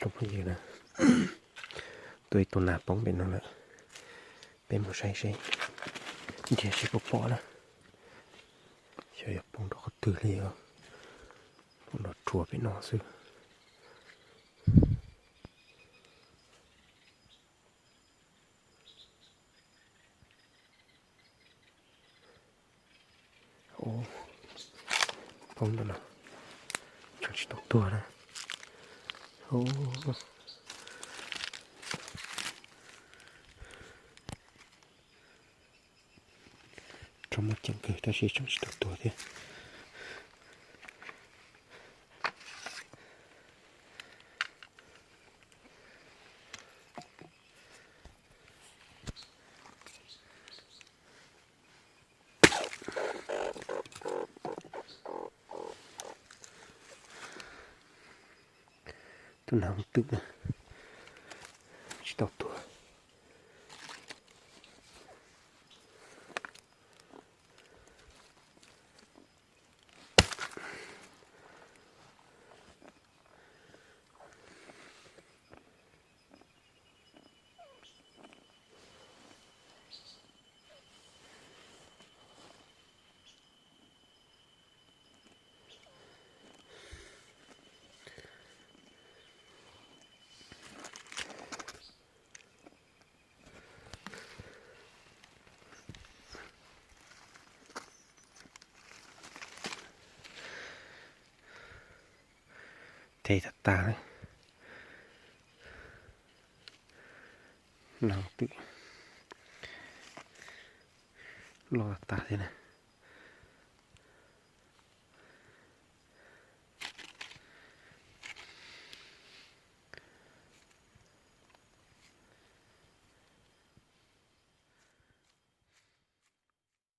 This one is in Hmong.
Tsoom phooj ywg na, tuaj ib tug nas poob pem no lawm, peb mus saib seb, nrhiav seb puas pom na. Xyov yog poob rau qhov twg li os, poob nrov ruag pem no xwb. Poob ntawm no, tseem tsis tau tuag na. Tsob muaj ceem kawg tab sis tseem tsis tau tuag thiab. Tus nas hooj twm na, tsis tau tuag. Tes tag tag, nas twm loj tag tag thiab na.